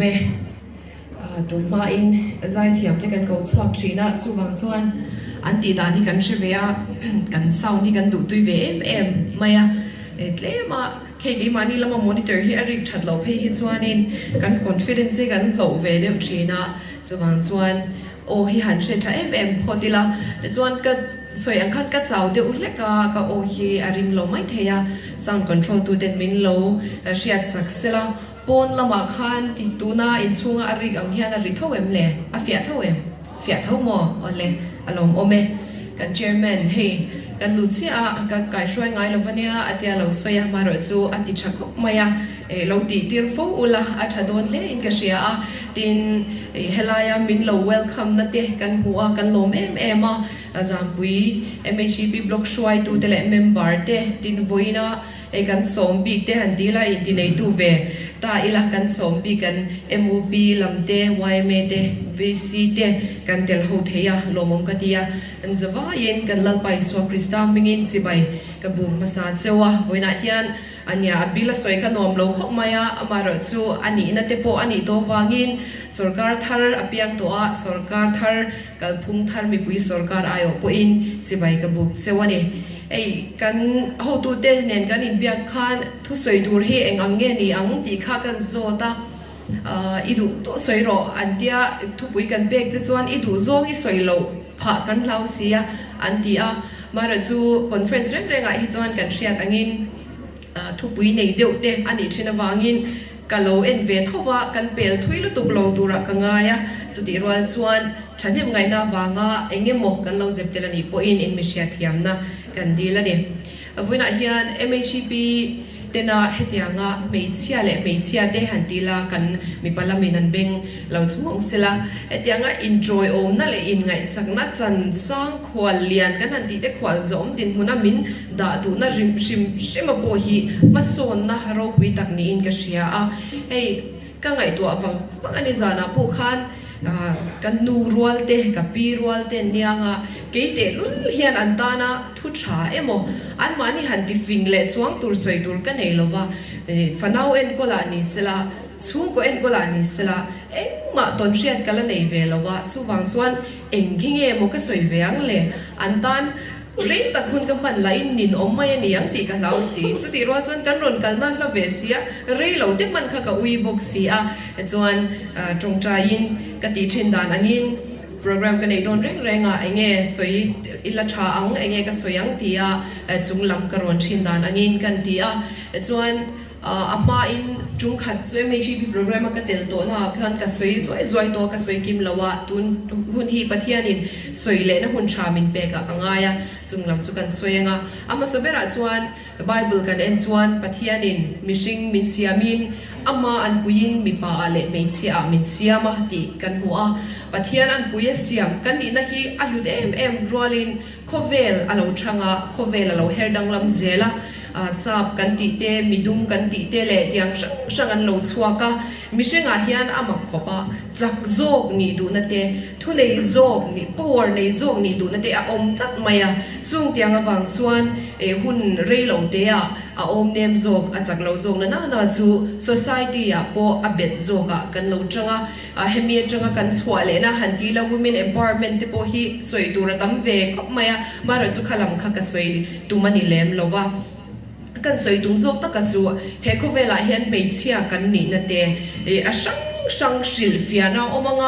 lawm e. Tun hmain zaithiam te kan ko chhuak thin a, chuvang chuan an tih dan hi kan hre ve a, kan sound hi kan duhtui ve em em mai a, tlem a hei keimahni lama monitor hi a rik that loh phei hi chuanin kan confidence hi kan hloh ve deuh thin a, chuvang chuan aw hi han hre tha em em phawt ila, tichuan ka sawi ang khan ka chau deuh hlek a, ka aw hi a ring lo mai thei a, sound control tu ten min lo hriat sak sela. Pawn lamah khan ti tuna inchhunga a rik ang hian a ri tho em le? A fiah tho em? Fiah tho maw? Awle, a lawmawm e. Kan chairman, hei, kan lut chiah a, ka kaihruai ngai lo va nia, a tia lo sawi a, marawh chu a ti tha khawp mai a, eh, lo tih tir fo ula a tha dawn hle in ka hria a, tin, eh, helaia min lo welcome na te kan hmu a, kan lawm em em a, Zampui MHEP block hruaitute leh member te, tin vawiina Hei kan sawm bik te han ti ila inti neitu ve ta ila kan sawm bik kan MUP lam te yma te VC te kan tel ho thei a lawmawm ka ti a an zavaiin kan Lalpa Isua Krista hmingin chibai ka buk hmasa cheu a vawiinah hian ania a bill a sawi kha nuam lo khawp mai a amaherawh chu a nihna te pawh a nih tawh vangin sorkar thar a piang tawh a sorkar thar Kalphung thar mipui sorkar aiawh pawhin chibai ka buk cheu a ni. Hei, kan hotute nen kan inbiak khan thusawi tur hi eng ang nge ni ang tih kha kan zawt a, i duh tawh sawi rawh an tia, thupui kan pek che chuan i duh zawng i sawi loh phah kan hlau si a an ti a. Mahra chu conference reng rengah hi chuan kan hriat angin thupui nei deuh te a nih thin avangin ka lo en ve tho va, kan pel thui lutuk lo turah ka ngai a, chutih rual chuan thahnem ngaihna avanga eng emaw kan lo zep tel a nih pawhin in mi hriatthiamna kan dil a ni. Vawiinah hian MHEP tena hetianga hmeichhia leh hmeichhia te han ti la kan mipa lamin an beng lo chhung ang sela, hetianga inṭawiawmna leh inngaihsakna chan sang khual lian kan han tih te khual zawm dinhmuna min dah duhna hrim hrim hrima pawh hi hmasawnna ropui tak niin ka hria a, hei ka ngaihtuah vang vang a ni zanah pawh khan ka nu rual te ka pi rual te nianga kei tehlul hian an tana thu tha emaw anmahni han ti fing leh chuang tur sawi tur ka nei lova fanau enkawlah ni sela chhungkaw enkawlah ni sela engmah tawn hriat ka la nei ve lova chuvang chuan Eng hi nge maw ka sawi ve ang le? An tan rei tak hun ka hman lahin nin awm mai a ni ang tih ka hlau si. Chutih rual chuan kan rawn kalna hla ve si a, rei lo te hman kha ka ui bawk si a. Chuan tawngtaiin ka tih thin dan angin program ka neih dawn reng reng a, eng nge sawi ila tha ang, eng nge ka sawi ang tia chung lam ka rawn thin dan angin kan ti a. Chuan. A hmain tum khat chu MHEP program a ka tel tawhna ah khan ka sawi zuai zuai tawh a, ka sawi kim lo a, tun hun hi Pathianin sawi lehna hun tha min pek ah ka ngai a, chung lam chu kan sawi ang a. A hmasa berah chuan Bible kan en chuan Pathianin mihring min siamin ama anpuiin mipa ah leh hmeichhia ah min siam a tih kan hmu a, Pathian anpui a siam kan nihna hi a hlut em em rualin Khawvel a lo thang a, khawvel a lo her danglam zel a, sap kan tih te, midum kan tih te leh tiang hrang hrang an lo chhuak a, mihringah hian a mak khawp a, chak zawk nih duhna te, thu nei zawk nih, power nei zawk nih duhna te a awm tlat mai a, chung tiang avang chuan hun rei lo te ah a awm nem zawk, a chak lo zawk na na na chu society ah pawh a bet zawk ah kan lo chang a. A hemi atanga kan chhuah lehna han ti ila women empowerment te pawh hi sawi tur a tam ve khawp mai a, amaherawh chu kha lam kha ka sawi tum a ni lem lo va. Kan sawi tum zawk taka chu he khawvelah hian hmeichhia kan nihna te ih a hrang hrang hrilh fiahna a awm ang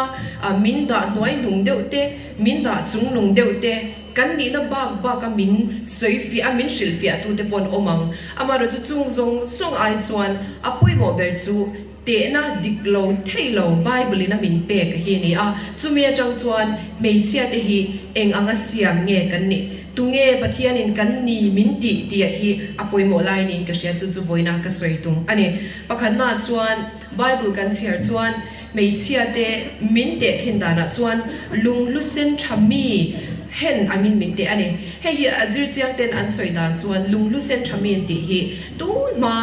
a, min dah hnuai hnung deuh te, min dah chung nung deuh te, kan nihna bak bak a min sawi fiah a min hrilh fiah tu te pawh an awm ang. Amaherawh chu chung zawng zawng ai chuan a pawimawh ber chu Tehna dik lo thei lo Bible in a min pek hi a ni a, chumi atang chuan hmeichhia te hi eng anga siam nge kan nih, tunge Pathian in kan ni min tih tih hi a pawimawh lai niin ka hria, chu chu vawiina ka sawi tum a ni. Pakhatna chuan Bible kan chhiar chuan hmeichhia te min teh khin danah chuan lunghlu sen tha mi. Hen angin min teh a ni. Hei hi a zirchiang ten an sawi dan chuan lunghlu sen tha mi an tih hi tun hma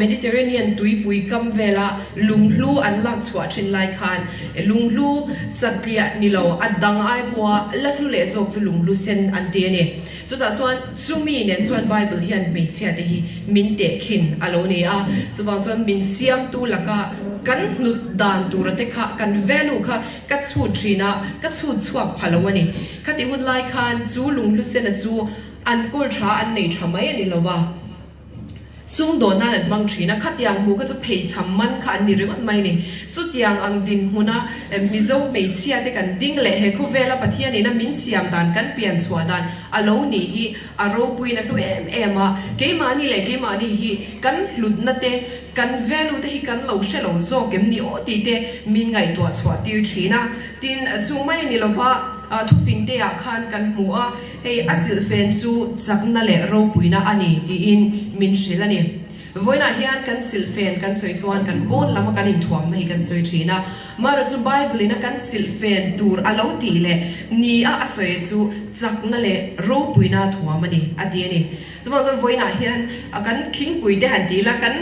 Mediterranean tuipui kam vela lunghlu an lak chhuah thin lai khan lunghlu satliah ni lo a dang ai pawha la hlu leh zawk chu lunghlu sen an ti a ni. Chutah chuan chumi nen chuan Bible hian hmeichhia te hi min teh khin a lo ni a, chuvang chuan min siamtu laka kan hlut dan tura te kha kan value kha Ka chhut thin a, ka chhut chhuak pha lo a ni. Khati hun lai khan chu Lunghlusena chu an kawl tha an nei tha mai a ni lo va, sumdawn nan an hmang thin a, khatiang hmu kha chu pheichham man kha an ni ringawt mai a ni. Chutiang ang dinhmuna Mizo hmeichhia te kan ding leh he khawvela Pathianin a min siam dan kan pian chhuah dan a lo nih hi a ropuiin a hlu em em a, keimahni leh keimahni hi kan hlutna te, Kan value te hi kan lo hre lo zawk em ni aw tih te min ngaihtuah chhuah tir thin a. Tin, chu mai a ni lova, thufing te ah khan kan hmu a, hei a silhfen chu chakna leh ropuina a ni tiin min hrilh a ni. Vawiinah hian kan silhfen kan sawi chuan kan pawn lama kan inthuamna hi kan sawi thin a, Mara chu Bible in a kan silhfen tur a lo tih leh ni a a sawi chu chakna leh ropuina thuam a ni a ti a ni. Chuvang chuan vawiinah hian kan khingpui te han ti ila, kan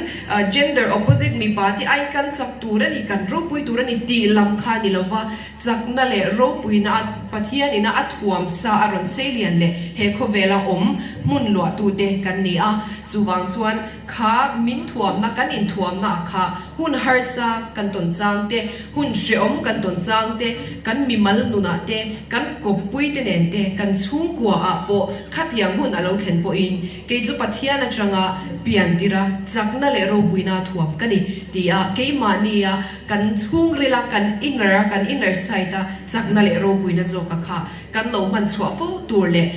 gender opposite mipa te aiin kan chak tur a ni, kan ropui tur a ni tih lam kha a ni lova, chakna leh ropuina a Pathian ina a thuam sa a rawn sei lian leh he khawvela awm hmun luahtute kan ni a. Chuvang chuan kha min thuamna, kan inthuamna ah kha hun harsa kan tawn chang te, hun hrehawm kan tawn chang te, kan mimal nunah te, kan kawppui te nen te, kan chhungkua ah pawh khatiang hun a lo thlen pawhin kei chu Pathian atanga pian tira chakna leh ropuina thuam ka ni ti a, keimahnia kan chhungrila kan inner a, kan inner side a chakna leh ropuina zawka kha Kan lo hman chhuah fo tur leh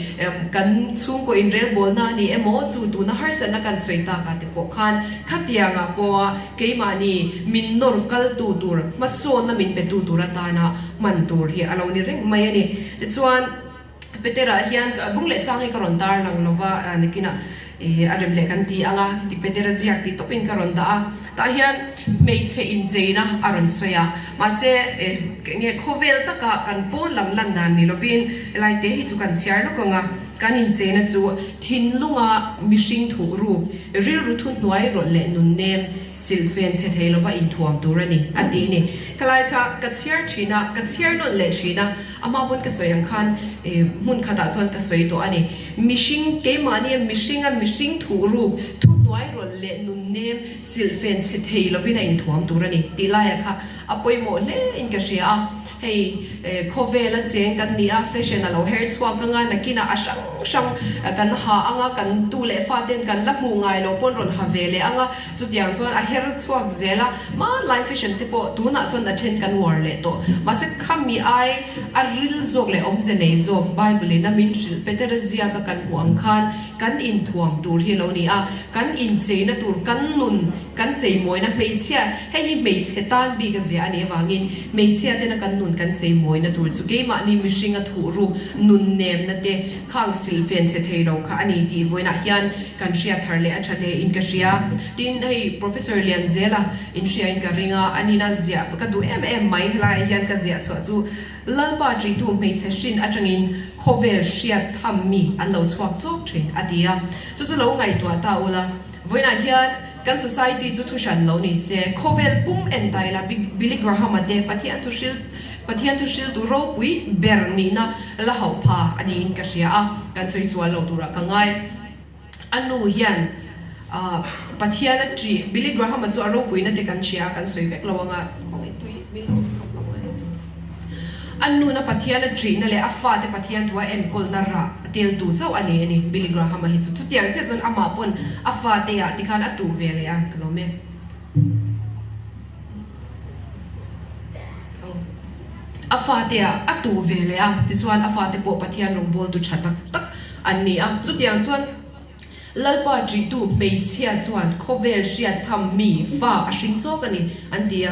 kan chhungkaw inrelbawlna a ni emaw chu tuna harsatna kan sawi takah te pawh khan khatiangah pawha keimahni min nawr kaltu tur, hmasawnna min petu tur atana hman tur hi a lo ni reng mai a ni. Tichuan, Petera hian bung leh chang hi ka rawn tarlang lova nakinah Ih, a rem leh kan ti ang a, ti Petera ziak tih tawpin ka rawn dah a. Tah hian hmeichhe incheina a rawn sawi a, mahse eh nge khawvel taka kan pawn lam lan dan ni lovin helai te hi chu kan chhiar lawk ang a, kan incheina chu thinlunga mihring thuh ruk, rilru thu hnuai rawlh leh nunnem silhfen chhe thei lova inthuam tur a ni, a ti ni. Khalai kha ka chhiar thin a, ka chhiar nawn leh thin a. A hma pawn ka sawi ang khan hmun khatah chuan ka sawi tawh a ni. Mihring, keimahni a mihringa mihring thuh ruk, thuhnuai rawlh leh nunnem silhfen chhe thei lovin a inthuam tur a ni tih laiah kha a pawimawh hle in ka hria a. Hei khawvela cheng kan ni a, fashion a lo her chhuak anga nakinah a hrang hrang kan ha anga kan tu leh faten kan la hmuh ngai loh pawn rawn ha ve leh anga chutiang chuan a her chhuak zel a. Hmanlai fashion te pawh tunah chuan a then kan uar leh tawh. Mahse khami ai a ril zawk leh awmze nei zawk Bible in a min hrilh Petera ziaka kan hmuh ang khan kan inthuam tur hi a lo ni a, kan incheina tur kan nun kan cheimawina hmeichhia hei hi hmeichhe tan bik a ziah a nih avangin hmeichhia tena kan nun kan cheimawina tur chu keimahni mihringa thuhruk nun nemna te khang silhfen che thei lo kha a ni tih vawiinah hian kan hriat thar leh a tha hle in ka hria. Tin, hei Professor Lianzela in hria in ka ring a, a nina ziah ka duh em em mai helaiah hian ka ziah chhuah chu Lalpa ṭihtu hmeichhe hrin aṭangin khawvel hriat tham mi an lo chhuak chawk ṭhin a ti a, chu chu lo ngaihtuah ta ula, vawiinah hian kan society chu thu hran lo ni se, khawvel pum en ta ila Billy Graham-a te Pathian thu hril Pathian thu hriltu ropui ber nihna la hauh pha a niin ka hria a, kan sawi sual lo turah ka ngai. A nu hian Pathian a ṭih, Billy Graham-a chu a ropuina te kan hria a, kan sawi vek lo anga, khawngaih tui min lo chhawp lo mai. A nuna Pathian a ṭihna leh a fate Pathian thu a enkawlna rah tel tu chauh a ni a ni, Billy Graham-a hi chu. Chutiang chiah chuan amah pawn a fate ah tikhan a tuh ve leh a, ka lawm e. A fate ah a tuh ve leh a, tichuan a fate pawh Pathian rawngbawltu ṭha tak tak an ni a. Chutiang chuan Lalpa ṭihtu hmeichhia chuan khawvel hriat tham mi fa a hring chawk a ni an ti a.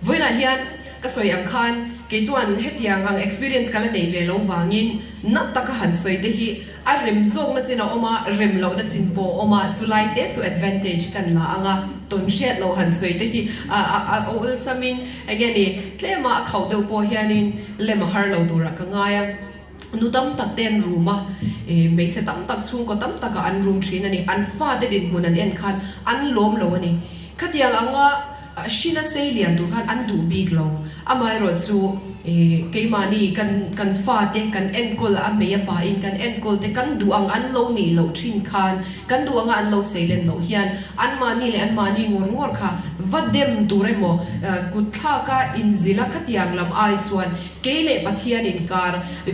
Vawiinah hian ka sawi ang khan kei chuan hetiang ang experience ka la nei ve lo vangin na taka han sawi te hi A rem zawkna chin a awm a, rem lohna chin pawh a awm a, chulai te chu advantage kan la ang a, tawn hriat loh han sawi te hi a a awlsamin eng nge ni tlema a khauh deuh pawh hianin lem a har lo turah ka ngai a. Nu tam tak te an rum a, hmeichhe tam tak chhungkaw tam takah an rum thin a ni. An fate dinhmun an en khan an lawm lo a ni. Khatiang anga hrina sei lian tur khan an duh bik lo. Amaherawh chu keimahni kan kan fate kan enkawl a hmei a pain kan enkawl te kan duh ang an lo nih loh thin khan kan duh anga an lo sei len loh hian anmahni leh anmahni ngawr ngawr kha va dem tur emaw kut thlaka inzilh a khatiang lam ai chuan Kei leh Pathian inkar,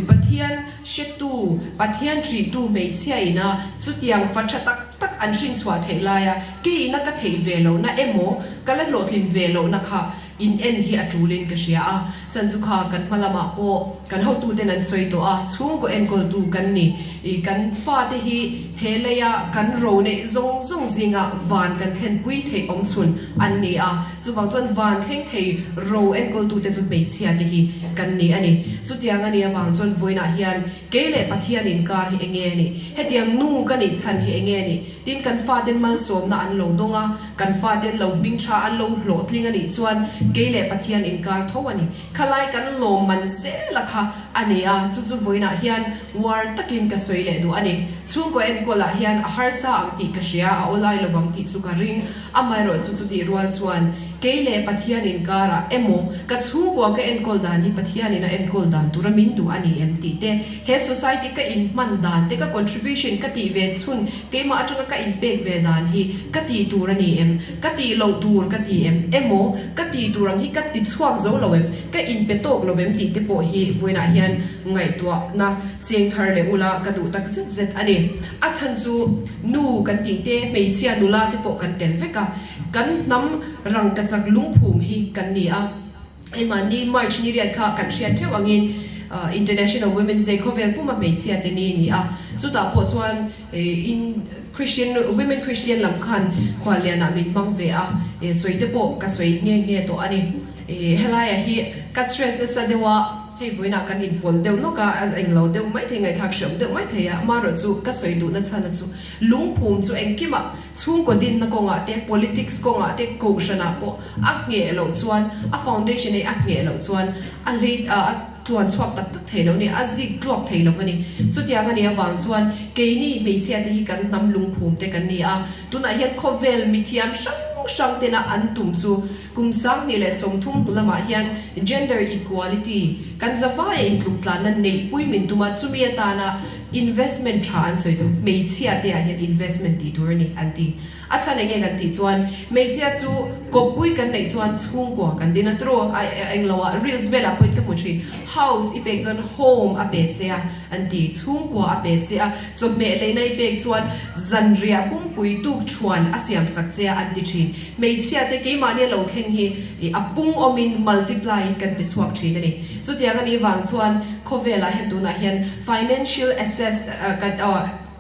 Pathian hretu, Pathian ṭihtu hmeichhia ina chutiang fa ṭha tak tak an hrinchhuah theih laia kei ina ka theih ve lohna emaw ka la hlawhtlin ve lohna kha in en hi a ṭulin ka hria a. Chan chu kha kan hma lamah pawh kan hotuten an sawi tawh a, chhungkaw enkawltu kan ni. I kan fate hi he leia kan ro neih zawng zawng zingah van kan thlenpui theih awmchhun an ni a. Chuvang chuan van thleng thei ro enkawltute chu hmeichhia te hi kan ni a ni. Chutiang a nih avang chuan vawiinah hian kei leh Pathian inkar hi enge a nih? Hetiang nu ka nih chhan hi enge a nih? Tin, kan faten malsawmna an lo dawng a, kan faten lo hming tha an lo hlawhtling a nih chuan kei leh Pathian inkar tho a ni. Khalai kan lawmman zela kha a ni a, chu chu vawiinah hian uar takin ka sawi leh duh a ni. Chhungkaw enkawlah hian a harsa ang tih ka hria, a awlai lovang tih chu ka ring. Amaherawh chu chutih rual chuan kei leh Pathian inkarah emaw ka chhungkua ka enkawl dan hi Pathianin a enkawl dan tura min duh a ni em tih te, he society ka inhman dan te, ka contribution ka tih ve chhun keimah atanga ka inpek ve dan hi ka tih tur a ni em, ka tih loh tur ka ti em emaw ka tih tur ang hi ka ti chhuak zo lo em, ka inpe tawk lo em tih te pawh hi vawiinah hian ngaihtuahna seng thar leh ula ka duh tak zet zet a ni. A chhan chu nu kan tih te, hmeichhia nula te pawh kan tel vek a, kan hnam rangkachak lungphum hi kan ni a. Hei mahni March ni riat kha kan hriat theuh angin International Women's Day khawvel puma hmeichhia te ni a ni a, chutah pawh chuan in Christian Women Christian lam khan khuallianah min hmang ve a, sawi te pawh ka sawi nghe nghe tawh a ni. Helaiah hi ka stress nasa deuh a. Hei vawiinah kan inpawlh deuh nawk a, a englo deuh mai thei, ngaihthlak hreawm deuh mai thei a, amaherawh chu ka sawi duhna chhana chu lungphum chu engkimah chhungkaw dinna kawngah te, politics kawngah te, kohhranah pawh a ngheh loh chuan, a foundation ei a ngheh loh chuan a hlei a tluan chhuak tak tak thei lo a ni, a zik tluak thei lo a ni. Chutiang a nih avang chuan keini hmeichhia te hi kan hnam lungphum te kan ni a, tunah hian khawvel mithiam hrang hrang tena an tum chu Kum 2030 hnu lamah hian gender equality kan zavaia intluktlanna neihpui min tum a, chumi atana investment tha an sawi chu hmeichhia te ah hian investment tih tur a ni an ti. A chhan enge kan tih chuan hmeichhia chu kawppui kan neih chuan chhungkua kan din a turu a englo ah reels velah pawhin ka hmu thin house i pek chuan home a pe che a an ti, chhungkua a pe che a, chawhmeh leina i pek chuan zanriah pumpui tuk thuan a siam sak che a an ti thin. Hmeichhia te keimahni a lo thleng hi a pung awmin multiply in kan pe chhuak thin a ni. Chutiang a nih vang chuan khawvelah hian tunah hian financial assets kan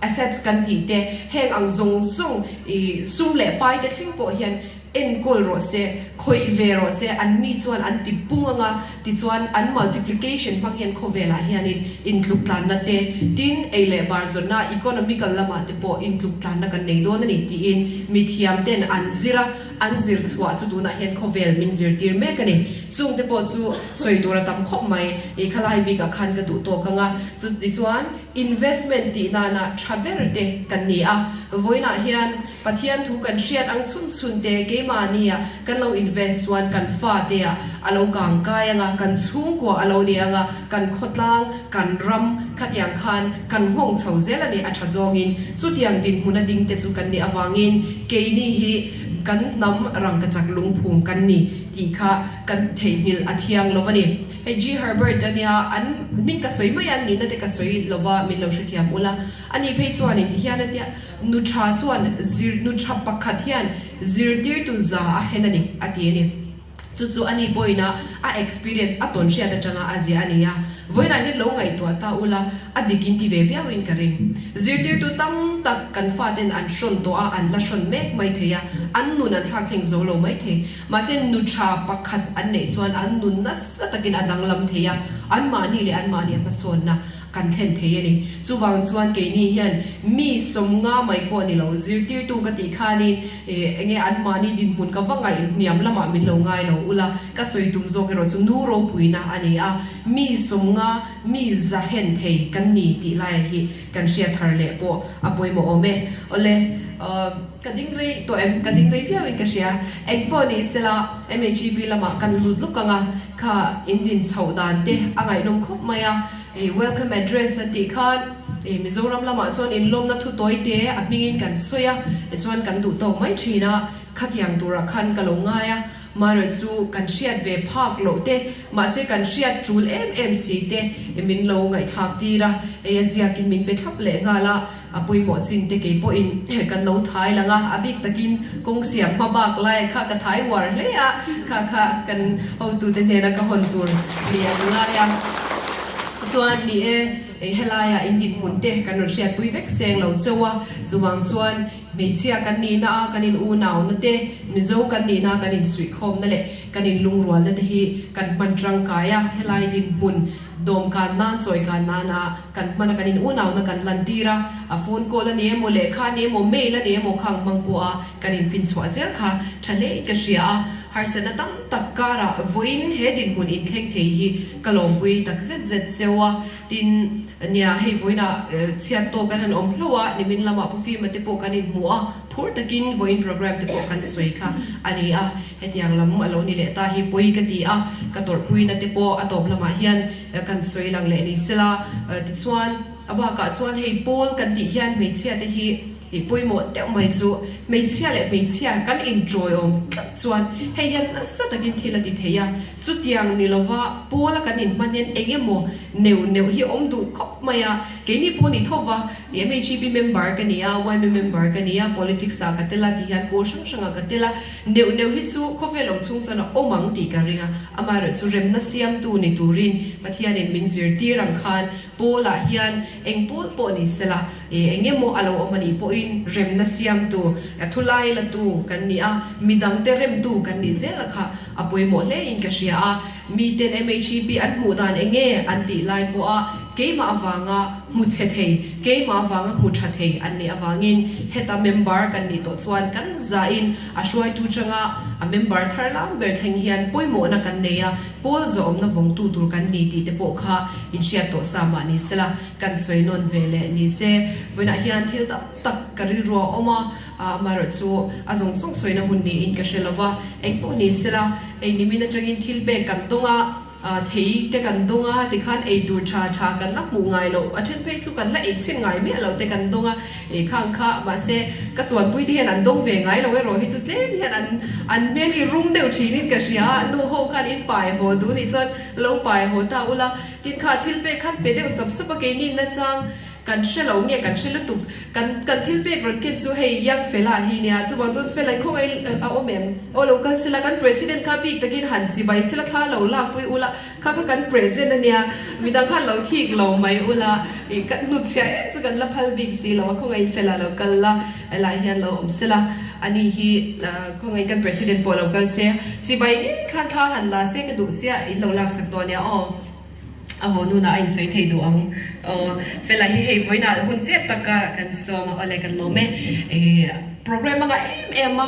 assets kan tih te heng ang zawng zawng ih sum leh pai te thleng pawh hian enkawl rawh se, khawih ve rawh se, an ni chuan an ti pung anga tichuan an multiplication hmang hian khawvelah hianin intluk tlanna te tin ei leh bar zawnna economical lamah te pawh intluk tlanna kan nei dawn a ni tiin mithiam ten an zir a, an zir chhuah chu tunah hian khawvel min zirtir mek a ni. Chung te pawh chu sawi tur a tam khawp mai, i khalai bikah khan ka duh tawk ang a, chutichuan investment tih nana tha ber te kan ni a, vawiinah hian Pathian thu kan hriat ang chhun chhun te keimahnia kan lo invest chuan kan fate ah a lo kang kai anga, kan chhungkua a lo ni anga, kan khawtlang, kan ram khatiang khan kan nghawng chho zel a ni a tha zawngin chutiang dinhmun a ding te chu kan nih avangin keini hi kan hnam rangkachak lungphum kan ni tih kha kan theihnghilh a thiang lo a ni. Hei G Herbert a nia an hming ka sawi mai a, nihna te ka sawi lova min lo hrethiam ula a ni phei chuanin tihian a tia. Nu tha chuan zir nu tha pakhat hian zirtirtu za a hen a ni, a ti a ni. Chu chu a ni pawhin a a experience a tawn hriat atanga a ziah a ni a. Vawiinah hian lo ngaihtuah ta ula, a dik in ti ve viauin ka ring. Zirtirtu tam tak kan faten an hrawn tawh a, an la hrawn mek mai thei a, an nun an thlak thleng zo lo mai thei. Mahse nu tha pakhat an neih chuan an nun nasa takin a danglam thei a, anmahni leh anmahni a hmasawnna kan thlen thei a ni. Chuvang chuan keini hian mi 50 mai pawh ni lo, zirtirtu ka tih khanin enge anmahni dinhmun ka va ngaih hniam lamah min lo ngai lo ula, ka sawi tum zawk erawh chu nu ropuina a ni a, mi 50. mi zahen thei kan ni tih laia hi kan hriat thar leh pawh a pawimawh awm e. Awle, ka ding rei tawh em? Ka ding rei viauin ka hria. Eng pawh ni sela MHEP lamah kan lut lawk ang a, kha in din chhoh dan te a ngaihnawm khawp mai a. Welcome address an tih khan Mizoram lamah chuan inlawmna thu tawi te a hmingin kan sawi a, tichuan kan duh tawk mai thin a, khatiang turah khan ka lo ngai a. Marawh chu kan hriat ve phak loh te, mahse kan hriat tul em em si te min lo ngaihthlak tir a, ei a ziakin min pe thlap leh nghal a, a pawimawh chin te kei pawhin kan lo thai lang a, a bik takin kawng siam hma bak lai kha ka thai uar hle a, kha kha kan hotute hnena ka hawn tur ni an ngai a. Chuan ni e, helaiah in dinhmun te kan rawn hriatpui vek seng lo chauh a, chuvang chuan Hmeichhia kan nihna a kan in unauna te, Mizo kan nihna a kan insuihkhawmna leh kan inlungrualna te hi kan hman tangkai a, helai dinhmun dawmkan nan, chawikan nana kan hman a kan in unauna kan lantir a, a phone call a ni emaw, lehkha a ni emaw, mail a ni emaw khang hmang pawh a kan infinchhuah zel kha tha hlein ka hria a, harsatna tam tak karah vawiin he dinhmun inthleng thei hi ka lawmpui tak zet zet cheu a. Tin, nia hei vawiinah chhiat tawk kan han awm hlauh a, nimin lamah Pu Fima te pawh kan inhmu a, phur takin vawiin programme te pawh kan sawi kha a ni a, hetiang lam a lo ni leh ta hi pawi ka ti a, ka tawrhpuina te pawh a tawp lamah hian kan sawi lang leh ni sela. Tichuan, a bakah chuan hei pawl kan tih hian hmeichhia te hi I pawimawh deuh mai chu hmeichhia leh hmeichhia kan inṭawiawm tlat chuan hei hian nasa takin thil a ti thei a, chutiang ni lova pawla kan inhman hian eng emaw neuh neuh hi awm duh khawp mai a, keini pawh ni tho va, MHEP member ka ni a, yma member ka ni a, politics ah ka tel a tih hian pawl hrang hrangah ka tel a, neuh neuh hi chu khawvel awm chhung chuan a awm ang tih ka ring a, amaherawhchu remna siamtu ni turin Pathianin min zirtir ang khan pawlah hian eng pawl pawh ni sela, E eng emaw a lo awm a nih pawhin remna siamtu, thulai latu kan ni a, midangte remtu kan nih zel kha a pawimawh hlein ka hria a. Miten MHEP an hmuh dan eng nge an tih lai pawha keimah avanga hmu chhe thei, keimah avanga hmu tha thei an nih avangin heta member kan nih tawh chuan kan zahin a hruaitu changa a member thar lam ber thleng hian pawimawhna kan nei a, pawl zawhawmna vawngtu tur kan ni tih te pawh kha inhriat tawh sa mah ni sela. Kan sawi nawn ve leh ni se, vawiinah hian thil tam tak ka rilru a awm a, amaherawh chu a zawng zawng sawina hun niin ka hre lo va, eng pawh ni sela, ei nimin atangin thil pek kan dawng a, thei te kan dawng a, tikhan ei tur tha tha kan la hmuh ngai loh, a then phei chu kan la ei chhin ngai miah loh te kan dawng a, ei khang kha mahse ka chuanpui te hian an dawng ve ngai lo erawh hi chu tlem hian an an hmel hi rum deuh thinin ka hria a, nu ho khan in pai haw duh nih chuan lo pai haw ta ula. Tin kha thil pek khan pe deuh sap sap a keini nachang kan hre lo nge kan hre lutuk kan kan thil pek rawn ken chu hei young fella hi nia chuvang chuan fella khawngaih a awm em aw lo kal sela kan president kha bik takin han chibai sela thla lo lak pui ula kha kha kan present ania midang khan lo thik lo mai ula ih ka hnutchhiah em chu kan la phal bik si lo a khawngaih fella lo kal la helai hian lo awm sela ani hi khawngaih kan president pawh lo kal se chibai ngei khan thla han la se ka duh sia in lo lak sak dawn nia aw. A haw nunah a insawi thei duh ang. Aw, Fela hi hei vawiinah hun chep tak karah kan sawm a, awle kan lawm e. Ih, programme a ngah em em a,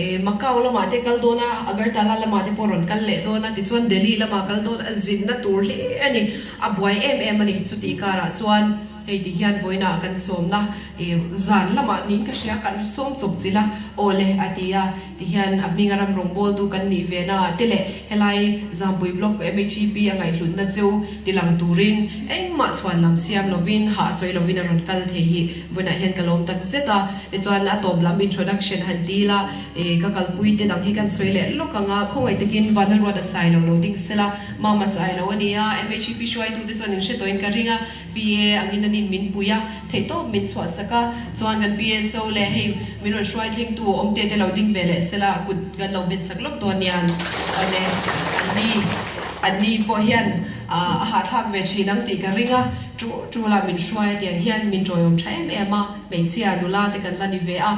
ih, Macau lamah te kal dawn a, Agartala lamah te pawh rawn kal leh dawn a, tichuan Delhi lamah kal dawn a, zinna tur hle a ni. A buai em em a ni. Chutih karah chuan hei ti hian vawiinah kan sawmna, ih, zan lamah niin ka hria, kan sawm chawp chilh a, awle a ti a. Ti hian a hminga ram rawngbawltu kan nih ve na te leh helai Zampui Block MHEP a ngaihhlutna cheu tilang turin engmah chhuan lam siam lovin hah sawi lovin a rawn kal thei hi vawiinah hian ka lawm tak zet a. Tichuan a tawp lam introduction han dil a, ih ka kalpui te dang hi kan sawi leh lawk ang a, khawngaih takin Vana Ruat a sai lo lo ding sela, Mama sai lo a ni a, MHEP hruaitute chuan in hre tawhin ka ring a. PA angin an in min pui a, theihtawp min chhuahsak a, chuan kan PSO leh hei min rawn hruai thlengtu awmte te lo ding ve leh sela kut kan lo bensak lawk dawn nia awle anni anni pawh hian a hahthlak ve thin ang tih ka ring a, tu tula min hruai a tiang hian min tawiawm tha em em a, hmeichhia nula te kan la ni ve a,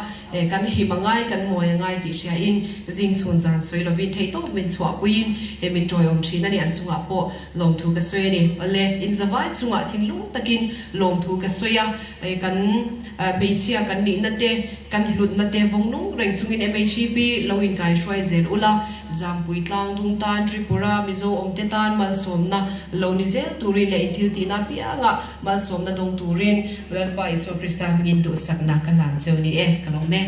kan him a ngai kan mawi a ngai tih hria in zing chhun zan sawi lovin theihtawp min chhuahpuiin min tawiawm thin a ni an chungah pawh. Lawmthu ka sawi a ni. Awle, inzavai chungah thinlung takin lawmthu ka sawi a, kan hmeichhia kan nihna te, kan hlutna te vawng nung reng chungin MHEP lo inkaihruai zel ula. Zampui tlangdung tan Tripura Mizo awmte tan malsawmna lo ni zel turin leh inthiltihna apianga malsawmna dawng turin Lalpa Isua Krista hmingin duhsakna ka hlan cheu ni e, ka lawm e.